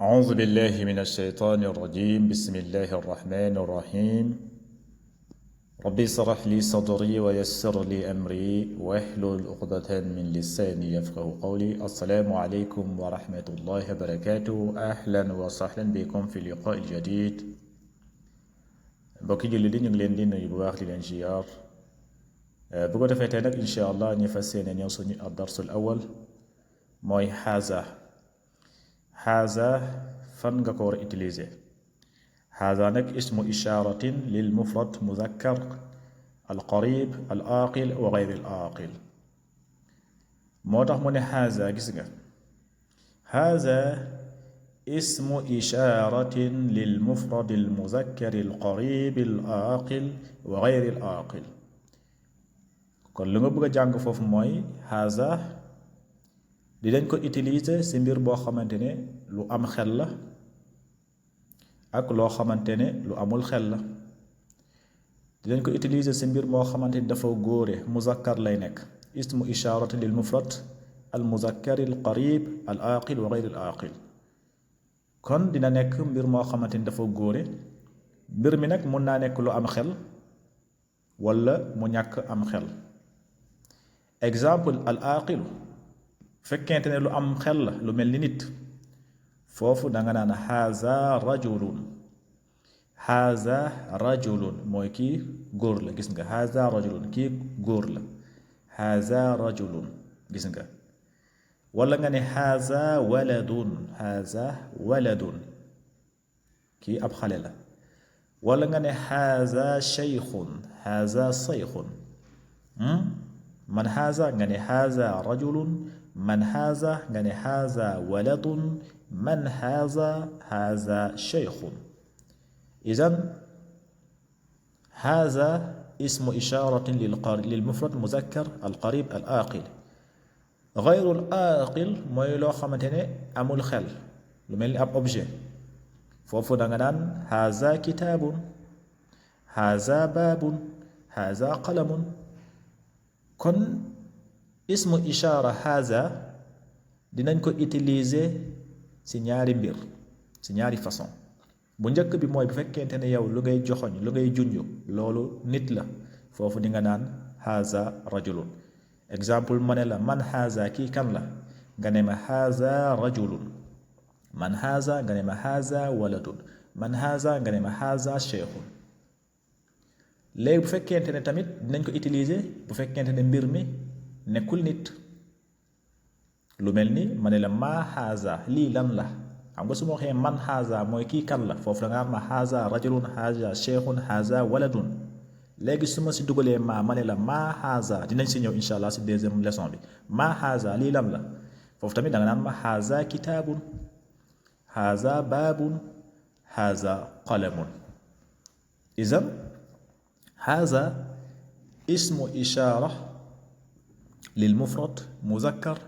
أعوذ بالله من الشيطان الرجيم. بسم الله الرحمن الرحيم. ربي اشرح لي صدري ويسر لي أمري واحلل عقدة من لساني يفقه قولي. السلام عليكم ورحمة الله وبركاته. أهلا وسهلا بكم في اللقاء الجديد. mbokki julli di ñu ngi leen di nuyu bu baax di leen ziyaar bu ko defee tey nag incha allah ñu fas yéene ñëw suñu ad-darsul awal mooy haza fan nga ko war a utiliser. haza nag ismu isharatin lil mufrad muzakkar al qarib al aqil wa gayr al aqil. moo tax mu ne haza, gis nga haza اسم إشارة للمفرد المذكر القريب العاقل وغير العاقل. kon lu nga bëgg a jàng foofu mooy haza dinañ ko utiliser ci mbir boo xamante ne lu am xel la ak loo xamante ne lu amul xel la. dinañ ko utiliser ci mbir moo xamante ne dafa góore muzakkar lay nekk, ismu isharati lil mufrad al muzakkar al qarib al aqil wa ghayr al aqil. kon dina nekk mbir moo xamante ni dafa góore. mbir mi nag mun naa nekk lu am xel wala mu ñàkk am xel. exemple al aqilu fekkente ne lu am xel la, lu mel ni nit, foofu da nga naan haza rajulun. haza rajulun mooy kii góor la, gis nga haza rajulun kii góor la. haza rajulun, gis nga. wala nga ne haza waladun. haza waladun kii ab xale la. wala nga ne haza shaykhun. haza shaykhun. man haza nga ne haza rajulun. man haza nga ne haza waladun. man haza shaykhun. idan haza ismu isharatin lil mufrad muzakkar al qarib al aqil. gayrul aqil mooy loo xamante ne amul xel, lu mel ni ab objet. foofu da nga naan haza kitaabun. haza baabun. haza qalamun. kon ismu ishaara haza dinañ ko utiliser ci ñaari mbir, ci ñaari façon. bu njëkk bi mooy bu fekkente ne yow lu ngay joxoñ, lu ngay junj loolu nit la, foofu di nga naan haza rajulun. exemple ma ne la man haza kii kan la, nga ne ma haza rajulun. man haza nga ne ma haza waladun. man haza nga ne ma haza shaykhun. léegi bu fekkente ne tamit dinañ ko utiliser bu fekkente ne mbir mi nekkul nit, lu mel ni ma ne la ma haza lii lan la. xam nga su ma waxee man haza mooy kii kan la, foofu da nga ma haza rajulun, haza shaykhun, haza waladun. léegi su ma si dugalee ma ne la ma haza, dinañ si ñëw incha allah si deuxième leçon bi. ma haza lii lan la, foofu tamit da nga naan ma haza kitaabun. haza baabun. haza qalamun. idan haza ismu ishaara lil mufrad muzakkar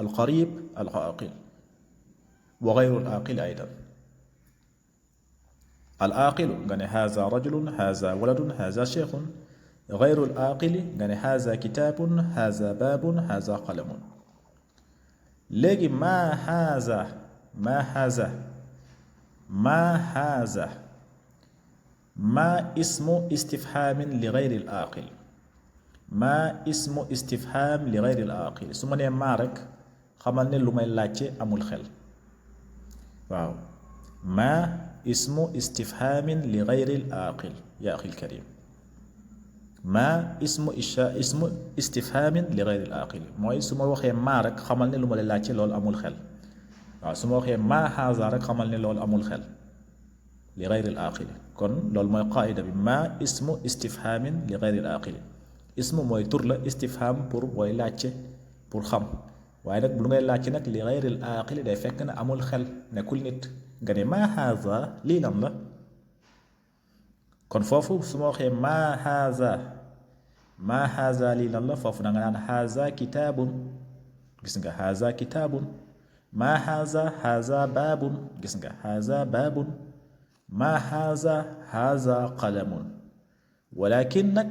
al qarib al aqil wa ghayru al aqil aydan. العاقل غني هذا رجل. هذا ولد. هذا شيخ. غير العاقل غني هذا كتاب. هذا باب. هذا قلم. لجي ما هذا. ما هذا. ما هذا ما اسم استفهام لغير العاقل. ما اسم استفهام لغير العاقل. سمعني مارك خمالني لوماي لاتي امول خل. واو. ما اسم استفهام لغير العاقل يا أخي الكريم. ما اسم استفهام لغير العاقل mooy su ma waxee maa rek xamal ne lu ma la laajte loolu amul xel. waaw su ma waxee maa haza rek xamal ne loolu amul xel li gayri al aqil. kon loolu mooy qaida bi ma ismu istifhamin li gayri al aqil. ismu mooy tur la, istifham pour booy laajte pour xam. waaye nag lu ngay laajte nag li gayri al aqil day fekk na amul xel, nekkul nit. nga ne ma haza lii lan la. kon foofu su ma waxee ma haza lii lan la, foofu da nga naan haza kitaabun. gis nga haza kitaabun. ma haza baabun. gis nga haza baabun. ma haza qalamun. walakin nag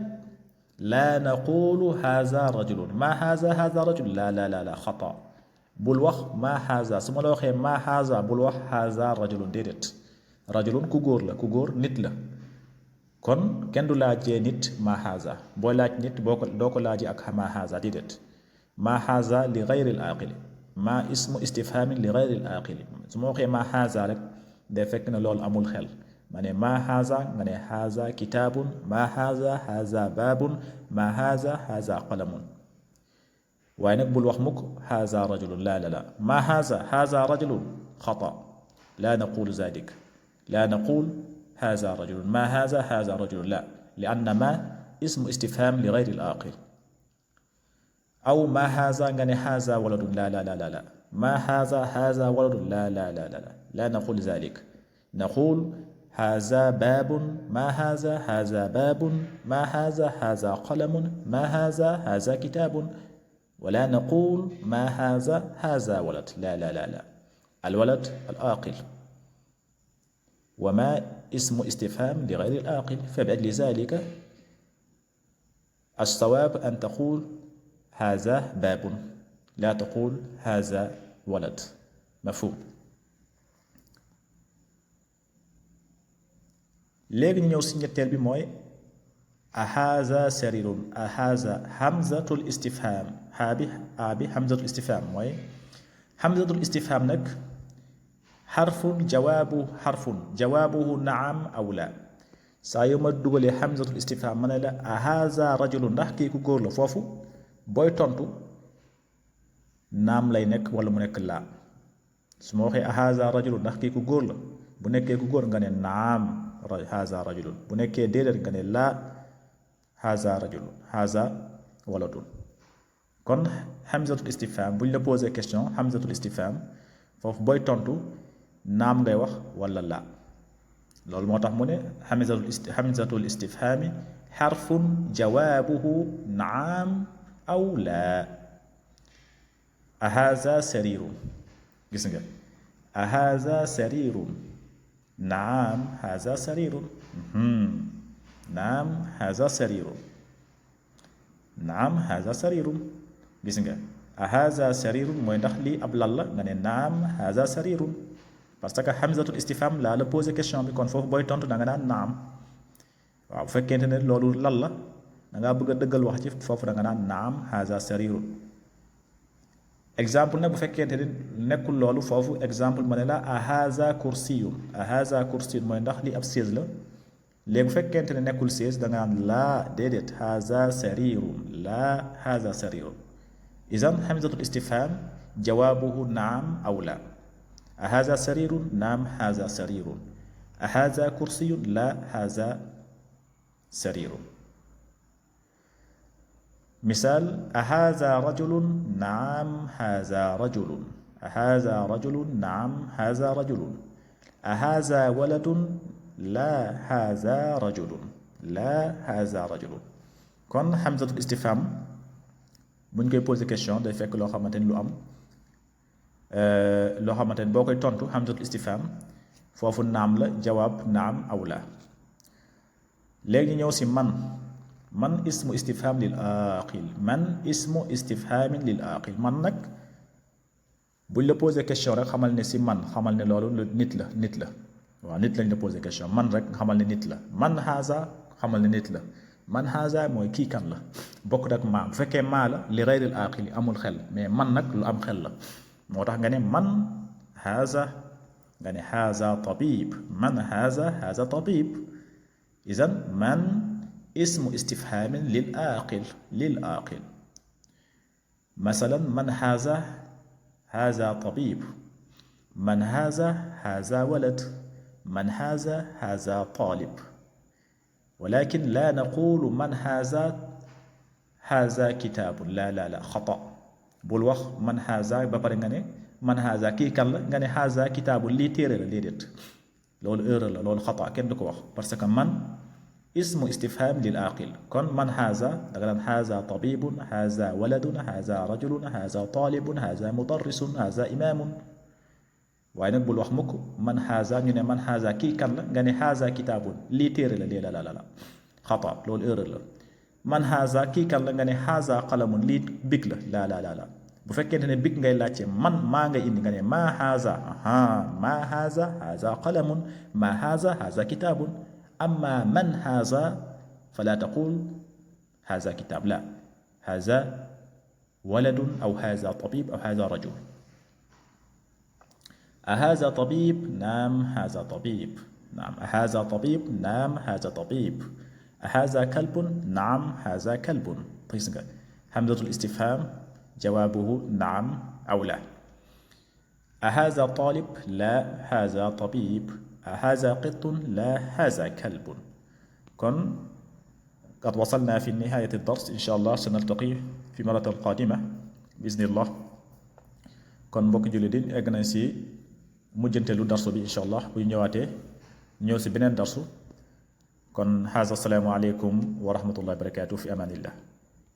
laa naqulu haza rajulun. ma haza rajul. la xata. bul wax maa haza su ma la waxee maa haza bul wax haza rajulun déedéet rajulun ku góor la ku góor nit la kon kenn du laajee nit maa haza boo laaj nit doo ko laajee ak maa haza déedéet maa haza li gayril aqili maa ismu istifhamin li gayril aqili su ma waxee maa haza rek day fekk ne loolu amul xel ma ne maa haza nga ne haza kitaabun maa haza baabun maa haza qalamun waaye nag bul wax mukk haza rajulun la maa haza rajulun xata laa naqulu zalik laa naqul haza rajulun maa haza rajulun la li anna ma ismu istifham li gayri al-aqil aw maa haza nga ne haza waladun la maa haza waladun la laa naqul zalik naqul haza baabun maa haza baabun maa haza qalamun maa haza kitaabun ولا نقول ما هذا ولد لا الولد العاقل وما اسم استفهام لغير العاقل فبعد ذلك الصواب أن تقول هذا باب لا تقول هذا ولد مفهوم léegi ñu ñëw si ñetteel bi mooy ahaza sarirun ahaza hamzatul istifham bi hamzatul istifham mooy hamzatul istifham nag jawaabuhu naam aw la saa yu ma dugalee hamzatul istifham ma ne la ahaza rajulun ndax kii ku góor la foofu booy tontu naam lay nekk wala mu nekk laa su ma waxee ahaza rajulun ndax kii ku góor la bu nekkee ku góor nga ne naam haza rajulun bu nekkee déedéet nga ne laa haza rajulun haza waladun kon hamzatul istifham buñ la posé question hamzatul istifham foofu booy tontu naam ngay wax wala laa loolu moo tax mu ne hamzatul istifhami xarfun jawaabuhu naam aw laa ahaza sarirun gis nga ahaza sarirun naam haza sarirun naam haza sarirun naam haza sarirun gis nga ahaza sarirun mooy ndax lii ab lal la nga ne naam haza sarirun parce que hamzatul istifham laa la posé question bi kon foofu booy tontu da nga naan naam waaw bu fekkente ne loolu lal la da ngaa bëgg a dëggal wax ci foofu da nga naan naam haza sarirun exemple nag bu fekkente ne nekkul loolu foofu exemple ma ne la ahaza kursiyun mooy ndax lii ab chaise la léegi bu fekkente ne nekkul chaise da nga naan laa déedéet haza sarirun laa haza sarirun idan hamzatul istifham jawaabuhu naam aw la ahaza sarirun naam haza sarirun ahaza kursiyun la haza sarirun misaal ahaza rajulun naam haza rajulun ahaza rajulun naam haza rajulun ahaza waladun laa haza rajulun kon hamzatul istifham buñ koy posé question day fekk loo xamante ni lu am loo xamante ni boo koy tontu hamzatul istifham foofu naam la jawaab naam aw la léegi ñëw si man ismu istifham lil aqil man nag buñ la posé question rek xamal ne si xamal ne loolu nit la waaw nit lañ la posé question man rek xamal ne nit la man haza xamal ne nit la man haza mooy kii kan la bokkut ak maa bu fekkee maa la li gayril aqil amul xel mais man nag lu am xel la moo tax nga ne man haza nga ne haza tabib man haza tabib idan man ismu istifhamin lil aqil masalan man haza tabib man haza walad man haza talib ولكن لا نقول من هذا كتاب لا خطأ bul wax man haza ba pare nga ne man haza kii kan la nga ne haza kitaabu lii téere la déedéet loolu erreur la loolu xata kenn du ko wax parce que man ismu istifham lil aqil kon man haza da nga naan haza tabibun haza waladun haza rajulun haza talibun haza mudarrisun haza imamun waaye nag bul wax mukk man haza ñu ne man haza kii kan la nga ne haza kitaabun lii téere la lii la xata loolu erreur la man haza kii kan la nga ne haza qalamun lii big la la bu fekkente ne big ngay laajte man maa ngay indi nga ne maa haza aha maa haza haza qalamun maa haza kitaabun amma man haza fala taqul haza kitaab la haza waladun aw haza tabib aw haza rajul ahaza tabib naam haza tabib naam ahaza tabib naam haza tabib ahaza kalbun naam haza kalbun gis nga hamzatul istifham jawaabuhu naam aw la ahaza talib la haza tabib ahaza qittun la haza kalbun kon قد وصلنا في نهاية الدرس إن شاء الله سنلتقي في مرة قادمة بإذن الله kon mbokk jullit yi egg nañ si mujjanteelu darsu bi incha allah buy ñëwaatee ñëw si beneen darsu kon haza assalaamu aleykum wa rahmatullahi wa barakatuh fi amanillah